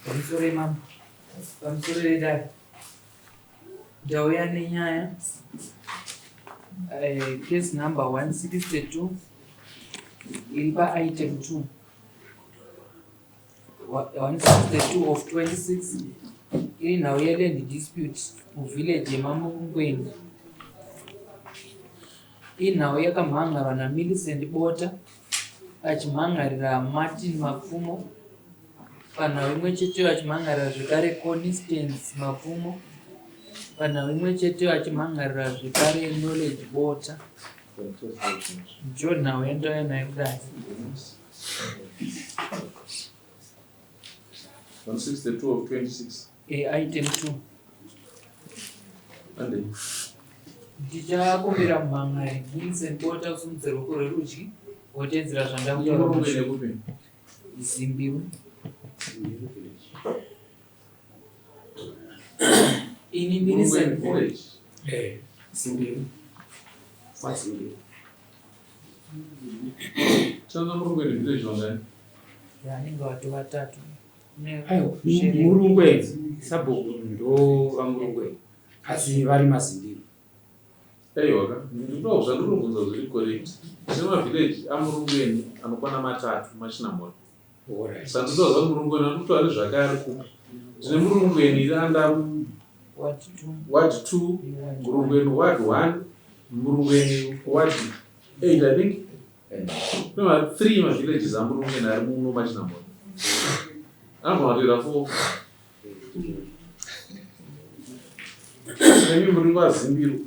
Pamusoro imambo, pamusoro vedare, ndauya nenyaya case number 162 iri paitem 2 162 of 26 iri nhau yeland dispute muvillage yemamurungweni. Inhau yakamhan'arwa naMillicent Bota achimhan'arira Martin Mapfumo panhau imwe cheteyo achimhan'arira zvekare Constance Mapfumo panhau imwe cheteyo achimhan'arira zvekare Knowledge Bota. Ndiyo nhau yandauya nayo kudai. 162 of 26. Item 2. Ande. Ndichakumbira mumhan'ari Millicent Bota usumudze ruoko rwerudyi wotedzera zvandakutaura Murungu mushure. nekupi? Zimbiwe. Ini Millicent Murungweni Bota. village. Zimbiwe. KwaZimbiwe. Chanza Murungweni village vangani? Vanenge vati vatatu. Aiwa, Murungweni sabhuku ndo vaMurungweni asi vari maZimbiwe. Aiwa ka, ndinotaura zvandiri kubvunza zviri correct. Tine mavillage aMurungweni anokwana matatu maChinamhora. Alright. Saka ndinotaura zvaMurungweni andikutaura nezvake ari kupi. Tine Murungweni iri under Ward 2. Ward 2, Murungweni Ward 1, Murungweni Ward 8 I think. Kune ma 3 mavillages aMurungweni ari muno maChinamhora. Anogona kutoita 4. Nemi muri vaZimbiru.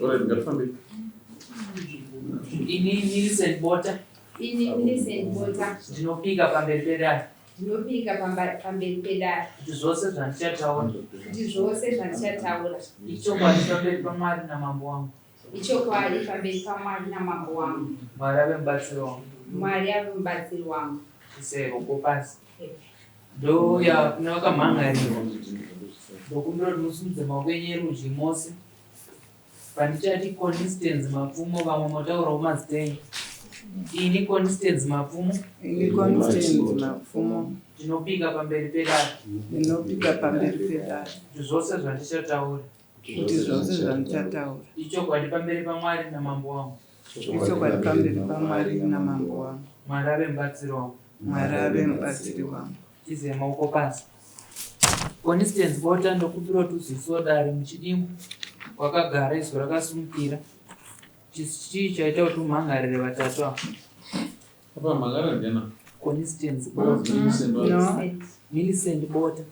Alright, ngatifambe. Ini Millicent Bota Ini Millicent Bota ndinopika pamberi pedare ndinopika pamberi pedare kuti zvose zvandichataura kuti zvose zvandichataura ichokwadi pamberi paMwari namambo wangu. Ichokwadi pamberi paMwari namambo wangu. Mwari ave mubatsiri wangu. Mwari ave mubatsiri wangu. Isai ruoko pasi. Ndouya kune vakamhan'arirwa. Ndokumbira kuti musimudze maoko enyu erudyi mose. Pandichati Constance Mapfumo vamwe motaurawo mazita enyu. Ini Constance Mapfumo. Ini Constance Mapfumo. Ndinopika pamberi pedare. Ndinopika pamberi pedare. Kuti zvose zvandichataura. Kuti zvose zvandichataura. Ichokwadi pamberi paMwari namambo wangu. Ichokwadi pamberi paMwari namambo wangu. Mwari ave mubatsiri wangu. Mwari ave mubatsiri wangu. Tize maoko pasi. Constance Bota ndokumbira kuti uzivisewo dare muchidimbu wakagara izwi rakasimukira. Chii chaita kuti umhangarire vatatu ava? Apa mhangara ndena. Constance Bota. Millicent Bota. No. Millicent Bota.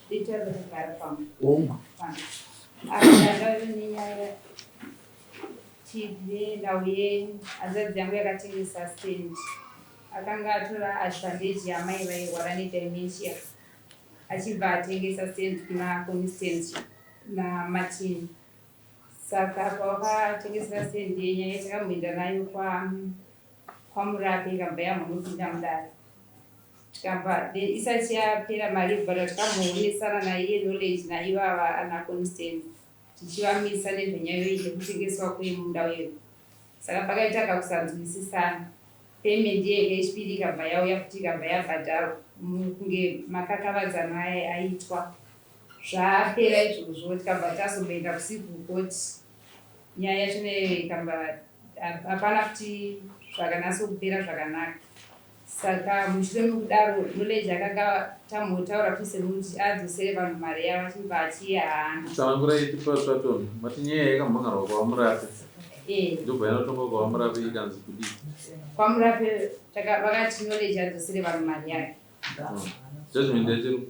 Ndichazogara pamwe. Hongu. Apa nenyaya tibve ndau yehanzvadzi yangu yakatengesa stand. Akanga atora advantage yamai vairwara nedementia achibva atengesa stand kuna Constance naMartin. Saka pavakatengesera stand yenyaya takamboenda nayo kwaMurape ikabva yambonopinda mudare. Tikabva isati yapera mari yekubhadhara takamboonesana naiye Knowledge naivava ana Constance tichivamisa nezvenyaya iyi yekutengeswa kwemunda wedu. Saka pakaita kakusanzwisisana. Payment yega yechipiri ikabva yauya futi ikabva yabhadharwa kunge makakavadzano aya aitwa. Zvapera izvozvo tikabva tazomboenda kucivil court nyaya yacho naiyo ikamba hapana futi zvakanasokupera zvakanaka. Saka mushure mekudaro Knowledge akanga tambotaura futi sekuti adzosere vanhu mari yavo achibva ati haana. Tsanangurai tipatsvatoni mati nyaya yakamhan'arwa kwaVaMurape ndobva yanotongwa kwaVaMurape ikanzi kudii? KwaMurape vakati Knowledge adzosere vanhu mari yake. Judgment yacho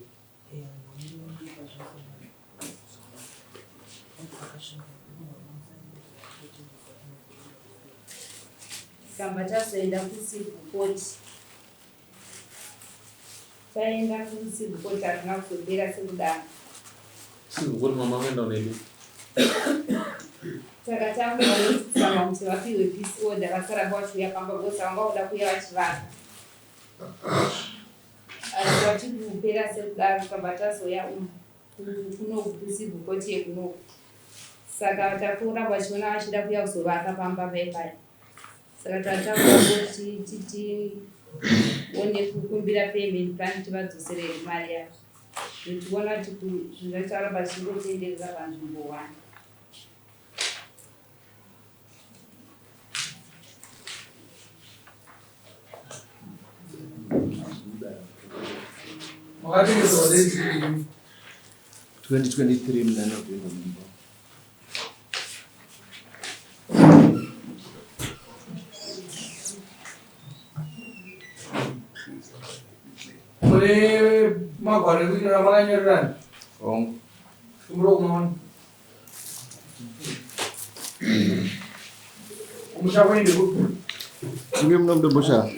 Tikabva tazoenda kucivil court. Taenda kucivil court hazvina kuzopera sekudaro. Civil court mama kuenda unoidi? Saka tangovanosama kuti vapiwe peace order vasaramba vachiuya pamba because vanga voda kuuya vachivaka. Asi vachikupera sekudaro tikabva tazouya kunoku kucivil court yekunoku. Saka takuramba vachiona vachida kuuya kuzovaka pamba paipaya. Saka tatakuti tione kukumbira payment plan tivadzoserere mari yavo. Tichiona kuti zvinhu zvacho zvaramba zvichingotenderera panzvimbo one. Makatengeserwa nei? 2023 muna November mumba. Mune magwaro ekunyora makanyorerana? Hongu. Kumbura kumaona. Kumusha kwenyu ndekupi? Chimwe muno mudombosha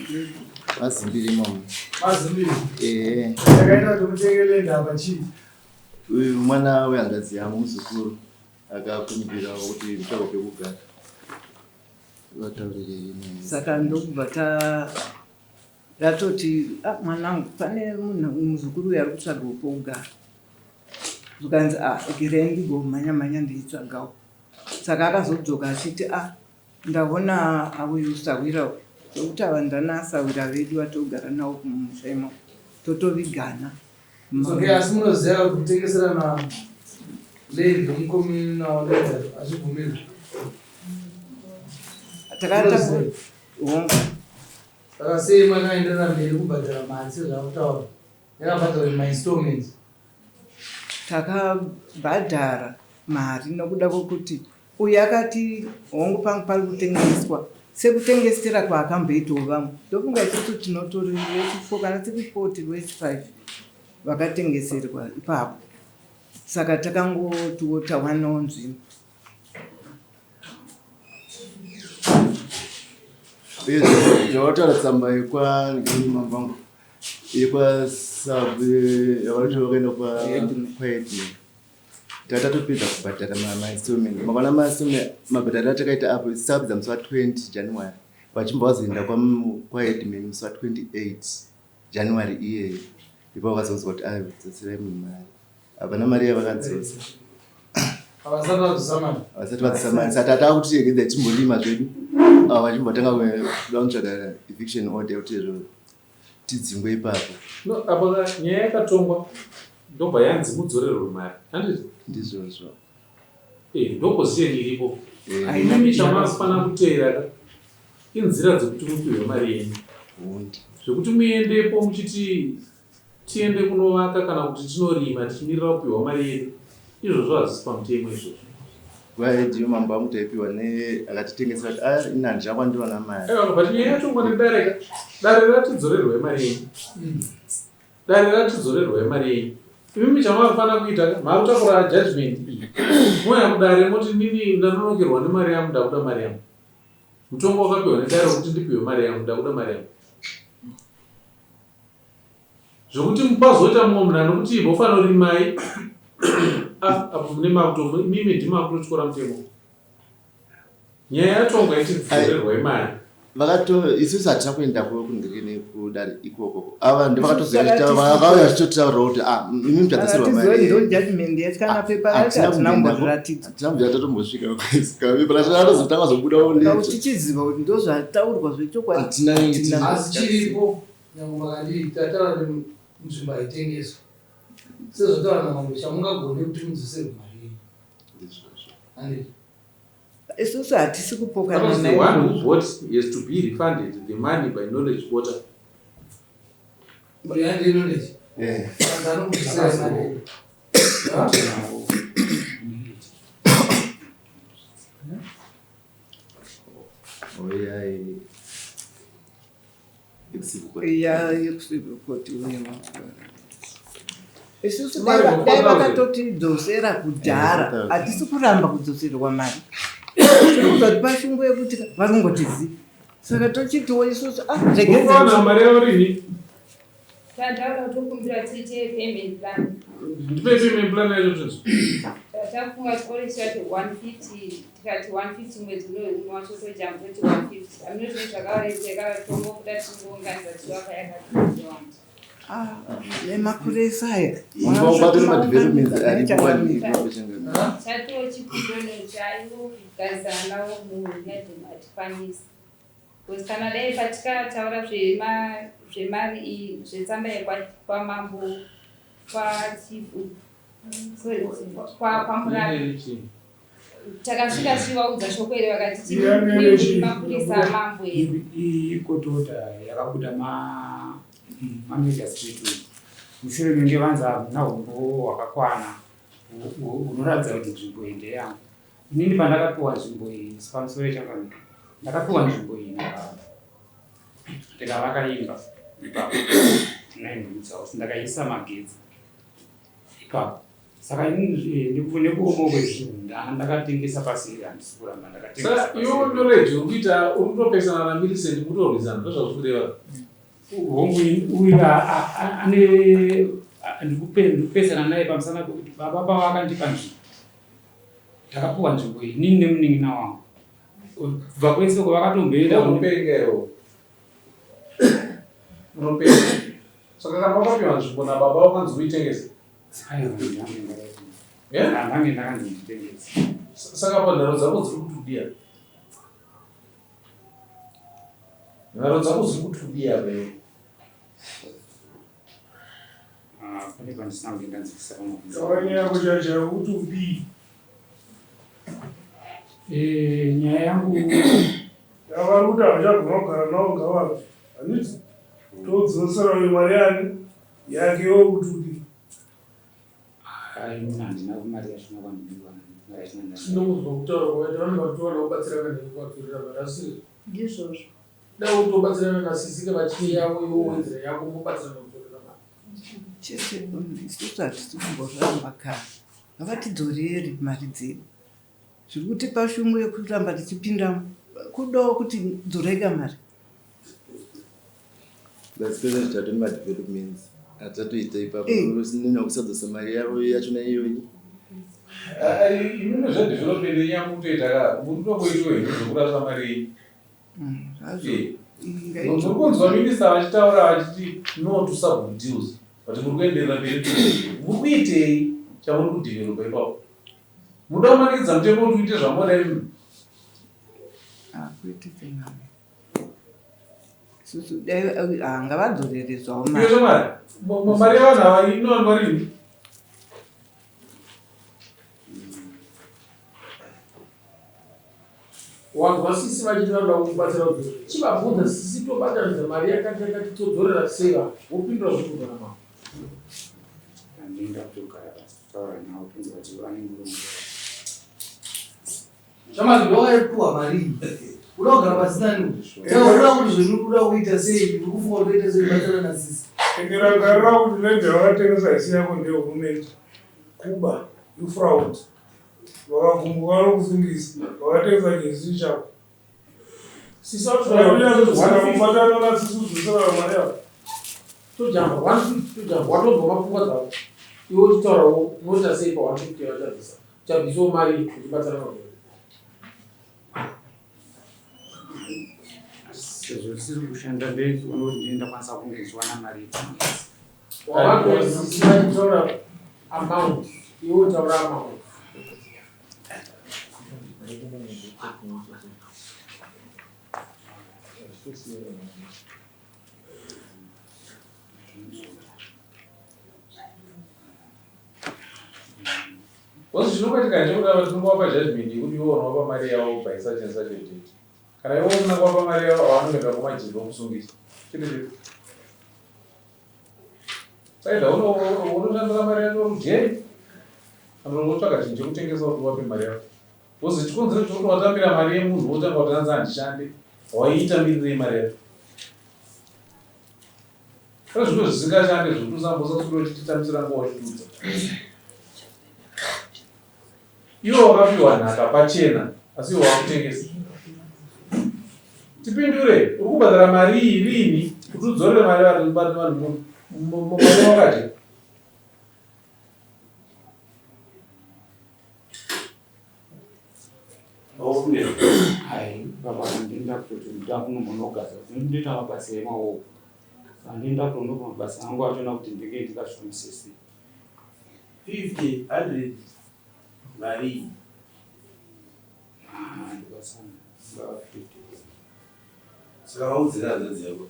mazimbiri imomo. Mazimbiri. Ehe. Chakaita kuti mutengele ndaba chii? Uyu mwana wehanzvadzi yangu muzukuru akakumbira kuti mutsvago pekugara. Vataurirei. Saka ndokubva ta ratoti ah, mwanangu pane munhu muzukuru uyu ari kutsvagawo pokugara. Zvikanzi ah, regerai ndigomhanya mhanya ndichitsvagawo. Saka akazodzoka achiti ah, ndaona uyu sahwira uyu sekuti ava ndana sahwira vedu vatogara navo kumusha imomo totovigana. Okay, asi munoziva kuti kutengeserana land mucommunal land hazvibvumirwi. Takaita hongu. Saka sei makaenderera mberi kubhadhara mari sezvakutaura? Yakabhadharwa in mainstallments. Takabhadhara mari nokuda kwokuti uyu akati hongu pangu pari kutengeswa sekutengesera kwaakamboitawo vamwe. Ndofunga isusu tinotori vechi4 kana tiri 4 tiri vechi5 vakatengeserwa ipapo. Saka takangotiwo tawanawo nzvimbo. Uyezve zvawataura tsamba yekwa mambangu yekwa sub yavanoti vakaenda kwaHeadman tatatopedza kubhadhara mainstallment makaona mainstallment mabhadhara atakaita apo tapedza musi wa20 January vachibva vazoenda kwaHeadman musi wa28 January iyeyo ndipo vakazonzwa kuti ayo dzoserai munhu mari hapana mari yavakadzosa. Havasati vadzosa mari. Havasati vadzosa mari saka tata kuti regedza timborima zvedu ava vachimbotanga kuda kutsvaga eviction order kuti izvo tidzingwe ipapo. No, apa nyaya yakatongwa ndobva yanzi mudzorerwe mari handiti? Ndizvozvo. Eh, ndo position iripo. Eh. Imimi chamafanira kuteera ka inzira dzekuti mupihwe mari yenyu. Hundi. Zvekuti muendepo muchiti tiende kunovaka kana kuti tinorima tichimirira kupihwa mari yedu izvozvo hazvisi pamutemo izvozvo. KwaHead mambo angu taipiwa neakatitengesera kuti ah ini handina kwandiwana mari. Aiwa, but nyaya yatongwa nedare ka dare ratidzorerwe mari yenyu. Dare ratidzorerwe mari yenyu. Imimi chamafanira kuita ka makutakura judgment iyi mouya kudare moti nini ndanonokerwa nemari yangu ndakuda mari yangu. Mutongo wakapiwa nedare wekuti ndipiwe mari yangu ndakuda mari yangu. Zvekuti pazoita mumwe munhu anokuti imbofanorimai apo mune makuto mimi ndimi makutotyora mutemo. Nyaya yatongwa ichidzorerwa imari. Vakato isusu hatina kuenda kundirine kudare ikoko. Ava ndo vakatozouya vakauya vachitotaura kuti ah imi muchadzoserwa mari. Ndo judgment yacho kana pepa racho hatina kumboratidza. Hatina kubvira tatombosvika kana pepa racho ratozotanga zobudawo later. Tichiziva kuti ndozvataurwa zvechokwadi. Hatina. Asi chiripo nyangwe makadii tataura kuti nzvimbo haitengeswi sezvataura namambo chamungagone kuti mudzoserwe mari yenyu. Ndizvozvo. Handiti? Isusu hatisi kupokana Because the one who naizvozvo. bought has to be refunded the money by Knowledge Water. Behind Knowledge. Eh. Vanhu vanokudzosera mari yenyu. Ha? Oyai. Ekusiku Ya yekuti uye isusu Mari dai vakakwana vakatotidzosera kudhara hatisi kuramba kudzoserwa mari tiri kuzoti pashungu yekuti varingotizi saka tochitiwo isusu ah Mukawana regedzai mari yavo rini? Tataura tokumbira tiite payment plan. Ndipe payment plan yacho tinzwe. Tatafunga chikoro chati 150 tikati 150 mwedzi uno umwe wacho tojamba toti 150. Hameno zvinhu zvakavaretseka tongobuda tichingounganidza tichivapa yakati wanda. Ah, nemakuresa aya Ubatore madevelopments aripo wani Ha? Chatiwo chikumbiro chaiwo kugarisana navo munyaya dzehatikwanisi. Because kana dai patikataura zvemari iyi zvetsamba yekwamambo kwachifu sorry kwamurapi takasvika tichivaudza shoko iri vakati mapurisa amambo here iyi kotota yakabuda mamejastreet mushure menge vanzi hamuna humbowo hwakakwana hunoratidza kuti nzvimbo iyi ndeyangu inini pandakapiwa nzvimbo iyi pamusoro yechangamire ndakapiwa nzvimbo iyi nababa ndikavaka imba ipapo nainhudzaus ndakaisa magetsi ipapo saka eh, nekuoma kwezvinhu ndakatengesa pasiri handisi kuramba ndakatengesa iwe knowledge uri kuita uri kutopesana naMillicent mutorwisana ndozvazviri kureva hongu uyu ane ndikupesana naye pamusana pekuti baba pavakandipa nzvimbo ndakapuwa nzvimbo iyi nini nemunin'ina wangu kubva kwese uko vakatomboenda unopenga iwe unopenga saka kana wakapiwa nzvimbo nababa wakanzi uitengese handange ndakanzi nditengese saka panharo dzako dziri kutudia nharo dzako dziri kutudia vewe ah, pane pandisina kuti ndanzwisisa pamwe yako chaicho kuti udii eh, nyaya yangu yavari kuti havachagona kugara navo ngavabve handiti todzosera uyo mari yani yake yokuti udii Tinokuzwa kutaura kwaita vanhu vari kutowana kubatsirana nekuvatorera mari asi ndizvozvo dai utobatsirana nasisi kavachine yavo iwe wowedzera yako mobatsirana kutorera mari chete isusu hatisi kumbozvaramba kare ngavatidzorere mari dzedu zviri kutipa shungu yekuramba tichipindamo kudawo kuti dzoreka mari Plus kwese zvitatu nemadevelopments atatoita ipapo eh. nenya kusadzosa mari yavo yachona iyoyi imimi zvedevelopment yenyu yamukutoita ka muri kutongoitiwo henyu zvekurasa mari yenyu mm, eh. muri kunzwa minista vachitaura vachiti no to sub deals but muri kuenderera mberi muri kuitei chamuri kudevelopa ipapo muda kumanikidza mutemo kuti uite zvamoda imi ah, kwete tengame isusu dai ah, ngavadzorere zvavo mari mari yevanhu ava inowanikwa rini Wanzwa sisi vachiti vanoda kukubatsira kudzorera. Chivabvunza sisi tobatanidza mari yakati yakati todzorera sei vanhu wopindura zvokubva namambo. Ndinda kutogara pasi kutaura navo tonzwa kuti vane murongo. Shamwari ndowaipuwa mari iyi. Uda kugara pasi nani? Saka uda kuti zvinhu uda kuita sei? Uri kufunga kuti uite sei batsira nasisi? Ende rangarira kuti land yawakatengesa haisi yako ndeyehurumende. Kuba, you fraud. Vakagumbuka vanokusungisa. Vakatengesa chinhu chako. Sisi vakubatana nasisi udzosera mari yako. Tojamba 150 tojamba watonzwa mapfungwa dzavo. Iwe uchitaurawo unoita sei pa 150 yavachabvisa? Uchabvisawo mari uchibatsira mabhero. Sezvo tisiri kushanda ndeiona kuti ndini ndakwanisa kunge ndichiwana mari yepamwedzi. Wavanzwa sisi vachitaura amount iwe utaura amount. Because chinongoitika ndechekuti ava tinongovapa judgment yekuti iwe unovapa mari yavo by such and such a date. Kana iwe usina kuvapa mari yavo vanoenda kumajeri vokusungisa. Chete chete. Saida unoshandisa mari yacho rujeri kana unotsvaga chinhu chekutengesa kuti uvape mari yako. Because chikonzero chekuti watambira mari yemunhu wotanga kuti hanzi handishande waiitambirire mari yacho. Pane zvimwe zvisingashande zvekuti usambosaswira uchititambisira nguva uchitiudza. Iwe wakapiwa nhaka pachena asi iwe wakutengesa. Tipindure, uri kubhadhara mari iyi rini kuti udzorere mari vanhu vanhu mari wakadya? Hai, baba ndinda kutoti ndakunombonogaza ndinoita mabasa emaoko. Saka ndinoenda kutonopa mabasa angu achona kuti ndinge ndikazvifambise sei. 50, 100 marii? Ah, ndikasana. Ngava 50. Saka vaudzira hanzvadzi yako.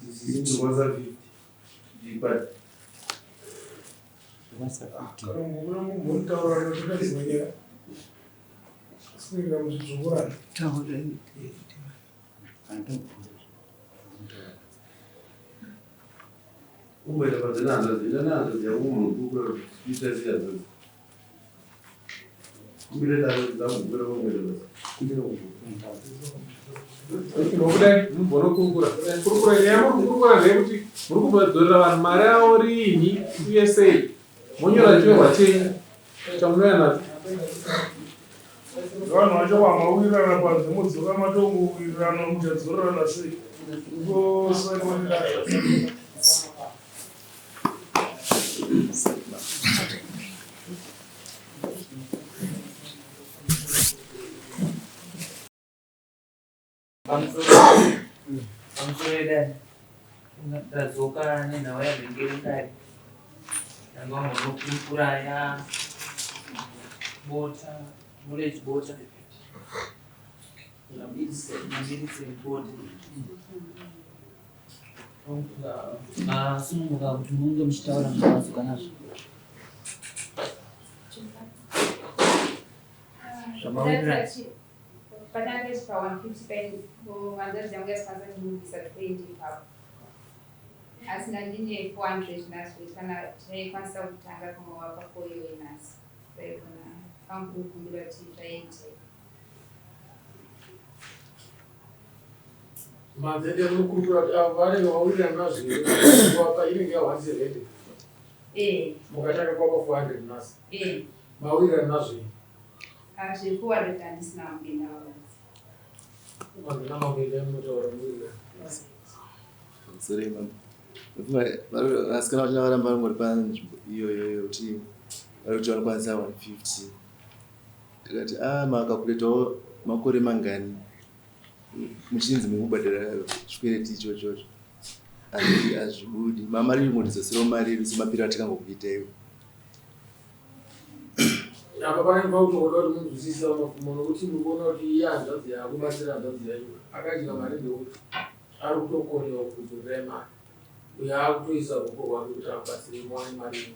Ndinokwanisa 50. Ndipati. Kana mumbotaura ndotokaziva sikuita muzvidzvokorana. Taura. Umboita panze nehanzvadzi, ita nehanzvadzi yako munhu kukura kuita sei hanzvadzi. Kumbira dare dzangu kumbira kumboita basa. Nokudai mumbonokurukura. Kurukura nyaya muri kukurukura ndeyekuti muri kumbadzorera vanhu mari yavo riini uye sei. Monyora chinyorwa chenyu chamunouya nacho. Vanhu vacho vamawirirana panze modzoka matongowirirana muchadzorerana sei? Ngosainwa. Pamusoro edani ndadzoka nenhau yavhengerengari ndanga mbonokurukura ya bota knowledge bota namiriseni bota masununguka kuti munge muchitaura zvamadzoka nazvo Zvamawirirana. Patanga tichipa 150 paini hanzvadzi yangu yasikwanisa kundibvisa 20 ipapo. Asi ndandine 400 nhasi kuti kana taikwanisa kutanga kunovapa foiyoyi nhasi taigona pangukumbira kuti zvaite. Madzende munokurukura kuti avo vanenge vawirirana nazvo here kuvapa inenge ya 170 Eh, mukatanga kuvapa 400 nhasi eh. mawirirana nazvo here Zve 400 handisina kupinda vavanzi. Mandina makuenda munotaura muwirirana. Sorry, ma'am. Vasikana vachina varamba vangori panzvimbo iyoyo yekuti vari kuti vanokwanisa 150. Tikati ah makakuretawo makore mangani muchinzi mukubhadhara chikwereti ichochocho. Hazvibudi. Mama riri kungotidzoserewo mari yedu semapiro atikangokuitaiwo. Apa panenge pakutoda kuti munzwisisa mapfumo nokuti muri kuona kuti iye hanzvadzi yaakubatsira hanzvadzi yacho akadya mari ndekuti ari kutokonewa kudzorerai mari uyo aakutoisa ruoko rwake kuti amubatsire muwane mari ingi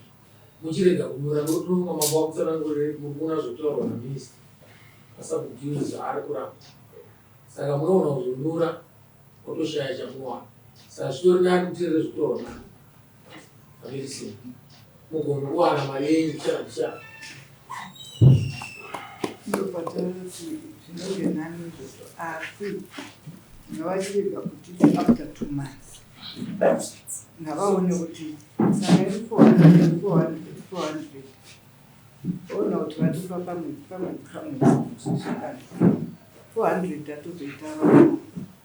muchirega kunyora nokuti unofunga mambo akutsanangurire muri kuona zvekutaurwa naminista asabhudiuzi zvaari kuramba saka munoona kuzonyora otoshaya chamunowana saka zvitori nani muteerere zvekutaurwa nani naminista mugone kuwana mari yenyu ndichana ndichana Ndopatoti zvinenge nani izvozvo asi ngavachirega kutiti after 2 months ngavaone kuti saka iri 400 400 400 ona kuti vatipa pamwedzi pamwedzi pamwedzi zvisvikana 400 tatozoita vana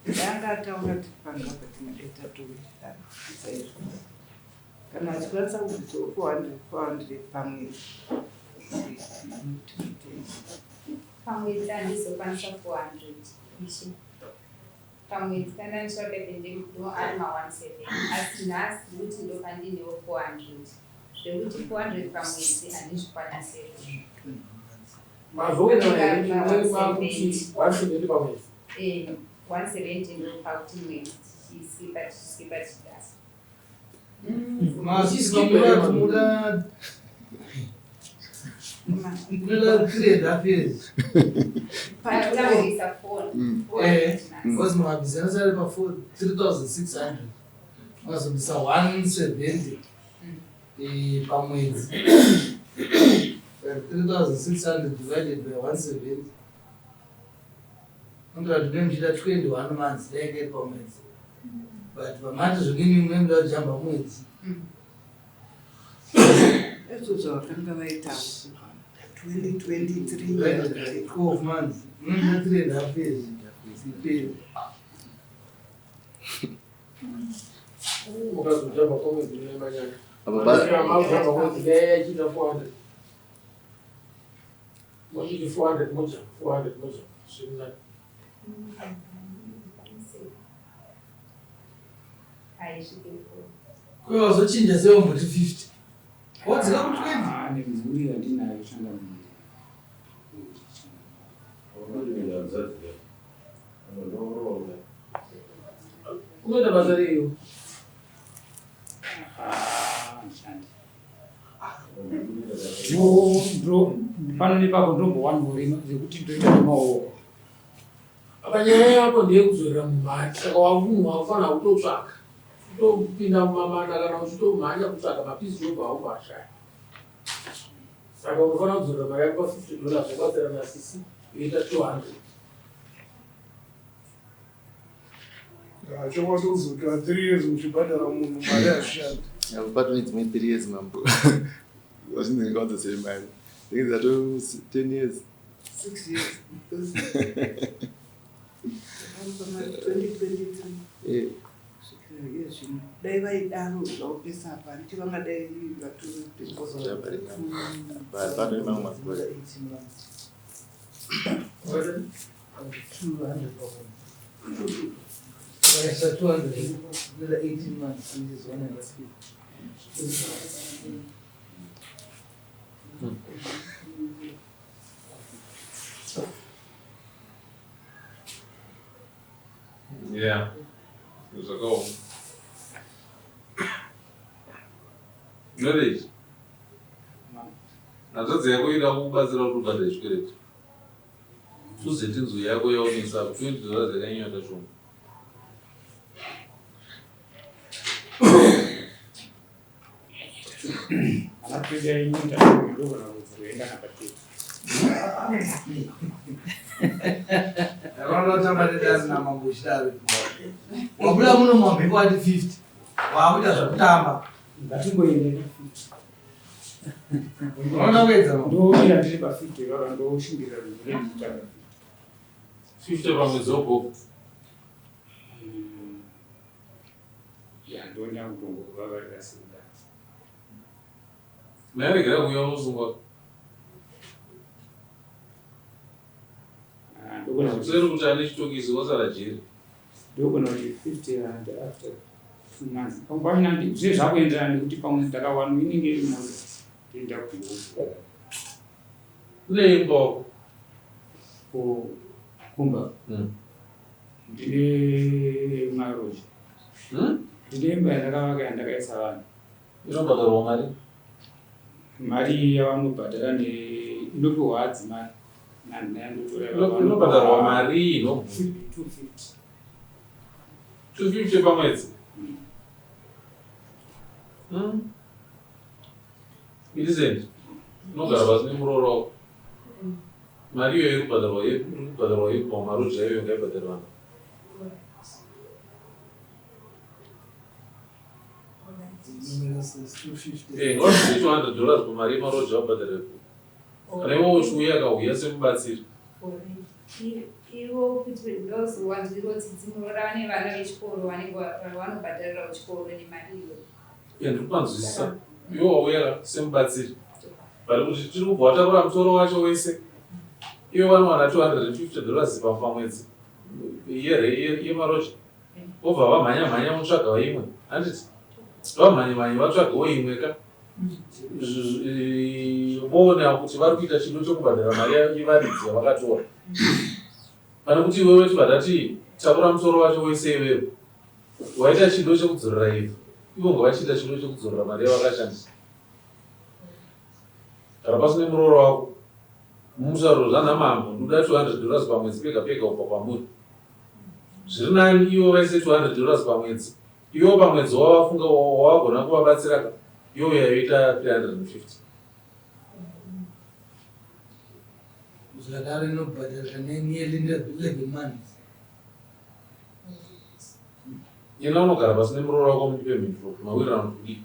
danga ataura tiri pano apa tingadai tatoisa izvo kana achikwanisa kubvisawo 400 400 pamwedzi tinoita Pamwedzi handizokwanisa 400 ishe. Pamwedzi kana nditsvaka ndo ari ma 17 asi nhasi ndikuti ndopandinewo 400 zvekuti 400 pamwedzi handizvikwanisi izvozvo. Mazowirirana here makuti 170 pamwedzi Eh, 170 ndopakuti mwedzi tichiskipa tichiskipa tichidasa. Masvika muda muda 3.5 years. Takuisa 4 Eh, because mabhizinesi ari pa 3600 makazobvisa 170 pamwedzi 3600 divided by 170 unotaura kuti muchiita 21 months daike iri pamwedzi but pamati zvodini munoenda kujamba mwedzi Izvo zvavakanga vaita 2023 divided by 12 months munoita 3.5 years iperi mukazojamba kwamwedzi mune manyanya Apa pa- makujamba kwamwedzi dai yachiita 400 mochiti 400 moja 400 moja zviri nani Haisviki 4. kuye wazochinja sewamboti 50 wadzika ku 20 Ane mhuri yandinayo changamire. Unoita basa reiwo? Handishandi. Pano nepapo ndombowanorima zvekuti ndoita nemaoko. Apa nyaya yako ndeyekuzorera mumhati saka wamunhu wakufanira kutotsvaka kutopinda mumamanda kana uchitomhanya kutsvaga mapisi jobho aumboashaya. Saka unofanira kudzorera mari yako pa 50 dollars wobatsira nasisi yoita 200. Chokwadi kuzotora 3 years muchibhadhara munhu mari hazvishandi. Pato nedzimwe 3 years mambo. Vachinzi ndingawanza mari. Ndinge dzato 10 years. 6 years. 2023. Eh. Kusvikira iye zvino. Dai vaidaro zvaupesa apa handiti vangadai Pato nemamwe makore. Wakaisa 200, another 18 months, which is 150. Yeah. Zvakaoma. Knowledge. Hanzvadzi yako ida kukubatsira kuti ubhadhare chikwereti. Tuze tinzwi yako yaonesa 20 dollars yakanyanya shoma. Ana twedu ainyota ndogona kuzoenda napateti. Ndakaona kutamba nedare namambo uchidaro. Wabuda muno mumamhepo ati 50. Waakuita zvekutamba. Ngatimboende Unoona kuedza mambo. Ndomira ndiri pa 50 rora ndoshingirira kuti nditanga. 50 pamwedzi wogogo. Ya ndonya kutongovavarira simba. Mairegera kuuya unosungwa. Ah, ndogona kuti Kuseri kuti ane chitokisi wasara jeri. Ndogona kuti 50 rand after 2 months. Pamwe pamwe zve zvakuenderana nekuti pamwe ndakawana inenge iri mota ndoenda kunoona. Une imba wako? Kumba. Ndine maroja. Ndine imba yandakavaka yandakaisa vanhu. Inobhadharwa mari? Mari yavanobhadhara ne inopiwa adzimai. Inobhadharwa mari ino? 250. 250 pamwedzi? Millicent, unogara pasi nemuroora wako. Mari iyoyo iri kubhadharwa iri kubhadharwa yekubva mumaroja iyoyo ngaibhadharwe vanhu. Eh, ngavabvise 200 dollars pamari yemaroja vabhadhare Kana iwe uchiuya akauya semubatsiri. Ivo kuti ndozowanzwirwa tsitsi muroora vane vana vechikoro vanenge vanobhadharira chikoro nemari iyoyo. Yeah, ndiri kupanzwisisa. Iwe wauya semubatsiri. But kuti tiri kubva watakura musoro wacho wese. Iwe vanowana 250 dollars pamwedzi. Yemaroja. Vobva vamhanya mhanya votsvaga imwe. Handiti? Vamhanye mhanye vatsvagawo imwe ka. Voona kuti vari kuita chido chekubhadhara mari yevaridzi yavakatora. Pane kuti iwewe tibva tati takura musoro wacho wese iwewe. Waita chido chekudzorera ivhu. Ivo ngavachiita chido chekudzorera mari yavakashandisa. Gara pasi nemuroora wako. Mumutauro zvana mambo ndoda 200 dollars pamwedzi pega pega kubva kwamuri. Zviri nani ivo vaise 200 dollars pamwedzi. Ivo pamwedzi wavafunga wavagona kuvabatsira ka ivo yayoita 350. Zvakadaro inobhadharika nearly 11 months. Ena unogara pasi nemuroora wako mundipe mhinduro mawirirano kudii?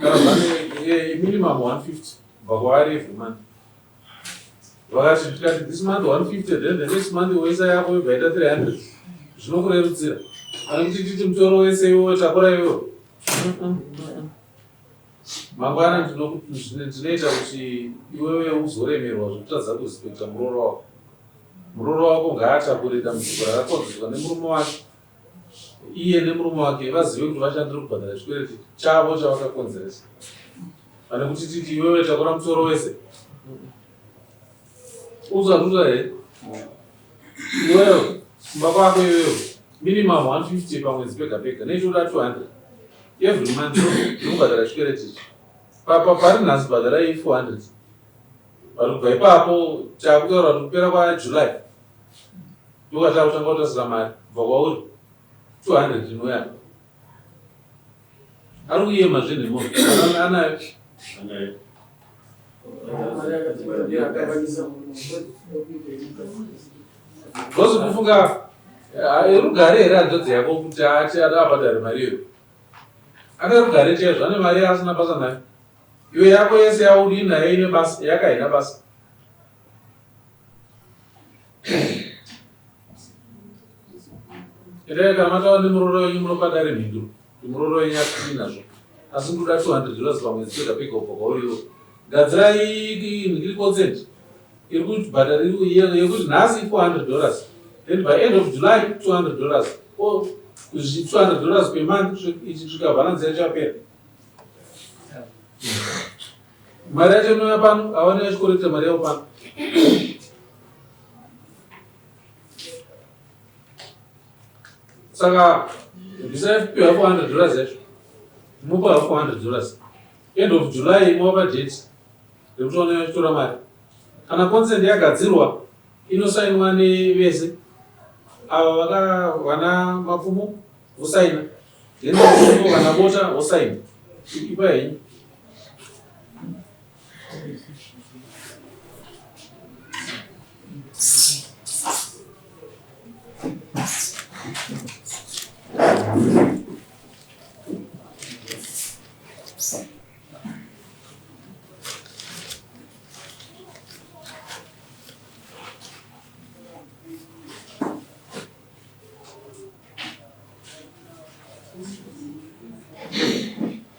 Kana zvane minimum 150 kubva kwavari every month. Vakati tikati this month 150 then the next month woisa yako yobva yaita 300 zvinokurerutsira. Pane kuti titi mutoro wese iwewe takura iwewe. Mangwana ndinoita kuti iwewe uzoremerwa zvekutadza kurespekta muroora wako. Muroora wako ngaatakure dambudziko rakakonzerwa nemurume wake. Iye nemurume wake vazive kuti vashandire kubhadhara chikwereti chavo chavakakonzeresa. Pane kuti titi iwewe takura musoro wese. Uzatuta here? Iwewe kumba kwako iwewe minimum 150 pamwedzi pega pega nechitoda 200 every month ndinobhadhara chikwereti ichi. Pari nhasi bhadharai 400. But kubva ipapo takutaura kuti kupera kwaJuly ndokwatakutanga kutasira mari kubva kwauri 200 inouya. Ari kuyema zvenhemo anayo. Ngozi kufunga eh, rugare here hanzvadzi yako kuti ati abhadhare mari iyoyo. Ane rugare chaizvo ane mari yaasina basa nayo. Iwe yako yese yauri nayo ine basa yake haina basa. Endai kana mataura nemuroora wenyu munopa dare mhinduro. Muroora wenyu asiri nazvo. Asi ndoda 200 dollars pamwedzi pega pega kubva kwauri iwe. Gadzirai iri consent iri kubhadhara yekuti nhasi 400 dollars then by end of July 200 dollars or 200 dollars per month ichisvika balance yacho yapera. Mari yacho inouya pano awane yachikorekta mari yavo pano. Saka bvisai piwa 400 dollars yacho mopa 400 dollars end of July mova date rekuti vanouya vachitora mari. Kana consent yagadzirwa inosainwa nevese ava vaka vana Mapfumo vosaina then Mapfumo vana Bota vosaina ipa henyu.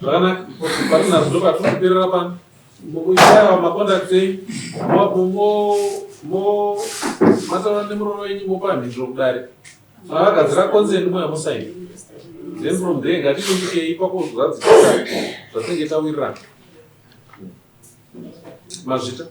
Zvakanaka, patinazvo ndopatinoperera pano. Mukuisaya macontacts enyu mataura nemuromo wenyu mopa mhinduro kudare. Makagadzira consent moya mosaina. Then from there ngatichimbikei pakuzadzikisa zvatinenge tawirirana. Mazvita.